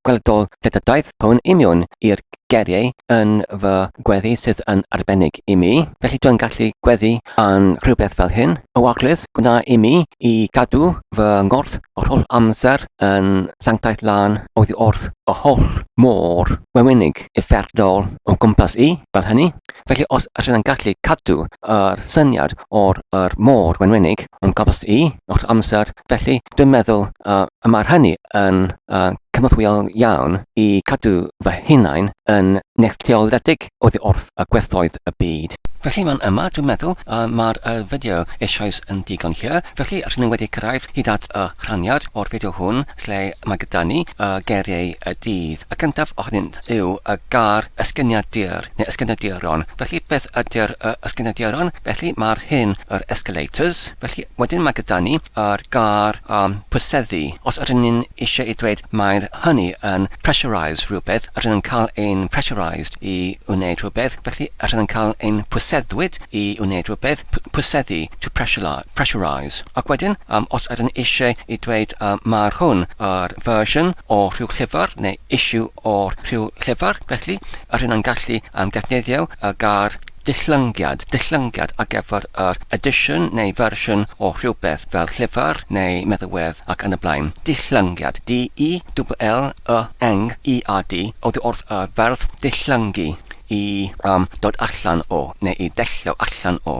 gweledol lletydaeth hwn union i'r geiriau yn fy gweddi sydd yn arbennig i mi. Felly dwi'n gallu gweddi yn rhywbeth fel hyn. O Arglwydd, gwna i mi i gadw fy ngorff yr holl amser yn sanctaidd lân oddi wrth y holl môr wenwynig uffernol o gwmpas i, fel hynny. Felly os ydyn yn gallu cadw yr syniad o'r yr môr wenwynig o'n gwmpas i o'r amser, felly dwi'n meddwl uh, y mae'r hynny yn uh, cynorthwyol iawn i cadw fy hunain yn neilltuoledig oddi wrth y gwerthoedd y byd. Felly man yma, dwi'n meddwl, uh, mae'r uh, fideo eisoes yn digon hir, felly rydyn ni wedi cyrraedd hyd at y rhaniad o'r fideo hwn lle mae gyda ni y geiriau y dydd. Y cyntaf ohonynt yw y gair esgyniadur neu esgyniaduron. Felly beth ydy'r uh, esgyniaduron? Felly mae'r hyn yr escalators. Felly wedyn mae gyda ni yr gair um, pwyseddu. Os ydyn ni'n eisiau i dweud mae'r hynny yn pressurise rhywbeth, ydyn ni'n cael ein pressurised i wneud rhywbeth, felly ydyn ni'n cael ein pwyseddwyd i wneud rhywbeth, pwyseddu, to pressurise. Ac wedyn, um, os ydyn ni eisiau i dweud um, mae'r hwn yr version o rhyw llyfr neu issue o'r rhyw llyfr, felly ydyn ni'n gallu um, defnyddio y gair Dillyngiad, dillyngiad ar gyfer yr edition neu fersiwn o rhywbeth fel llyfr neu meddalwedd ac yn y blaen. Dillyngiad, D-I-L-L-Y-N-G-I-A-D, oddi wrth y ferf dillyngu, i um, dod allan o, neu i dellio allan o.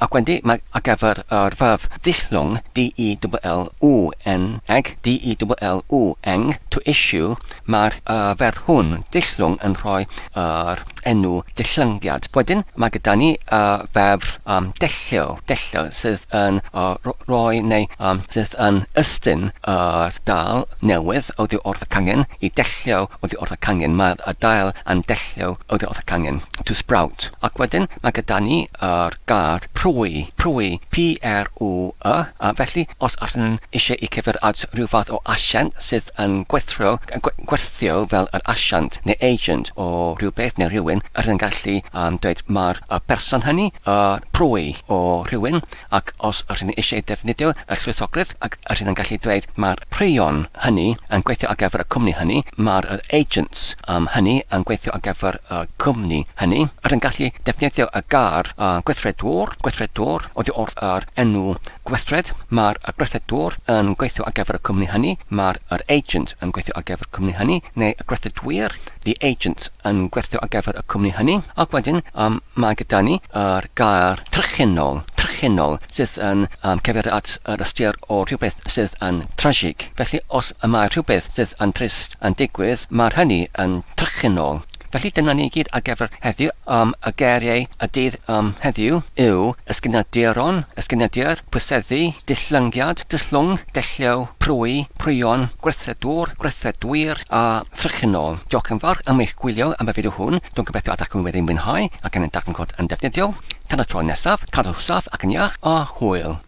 Ac wedyn mae ar gyfer yr ferf dillwng, D-I-L-L-W-N-G, D-I-L-L-W-N, to issue, mae'r uh, ferf hwn, dillwng, yn rhoi yr enw dillyngiad. Wedyn mae gyda ni y ferf um, dellio, dellio sydd yn uh, rhoi neu um, sydd yn ystyn yr dail newydd oddi wrth y cangen i dellio oddi wrth y cangen. Mae'r y dail yn dellio oddi wrth y cangen, to sprout. Ac wedyn mae gyda ni yr gair prwy, prwy, P-R-W-Y, a felly os allwn eisiau i cyfer at rhyw fath o asiant sydd yn gweithio, gwerthio fel yr asiant neu agent o rhywbeth neu rhywun, yr yn gallu um, dweud mae'r y person hynny y prwy o rhywun, ac os yr hyn eisiau defnyddio y llwythogrwydd, ac yr hyn yn gallu dweud mae'r pryon hynny yn gweithio ar gyfer y cwmni hynny, mae'r yr agents um, hynny yn gweithio ar gyfer y cwmni hynny, yr yn gallu defnyddio y gair uh, gweithredwr, gweithredwr, oddi wrth yr enw Gweithred, Mae'r gweithredwr yn gweithio ar gyfer y cwmni hynny, mae'r yr agent yn gweithio ar gyfer y cwmni hynny, neu y gweithredwyr, the agents, yn gweithio ar gyfer y cwmni hynny. Ac wedyn um, mae gyda ni yr gair trychinol, trychinol, sydd yn um, cyfeirio at yr ystyr o rhywbeth sydd yn tragic. Felly os y mae rhywbeth sydd yn trist yn digwydd, mae'r hynny yn trychinol. Felly dyna ni gyd ar gyfer heddiw. Um, y geiriau y dydd um, heddiw yw ysgyniaduron, ysgyniadur, pwyseddu, dillyngiad, dillwng, dellio, prwy, prwyon, gweithredwr, gweithredwyr a thrychinol. Diolch yn fawr am eich gwylio am y fideo hwn. Dwi'n gobeithio ydych chi wedi mwynhau ac yn darganfod yn defnyddiol. Tan y tro nesaf, cadwch saff ac yn iach a hwyl.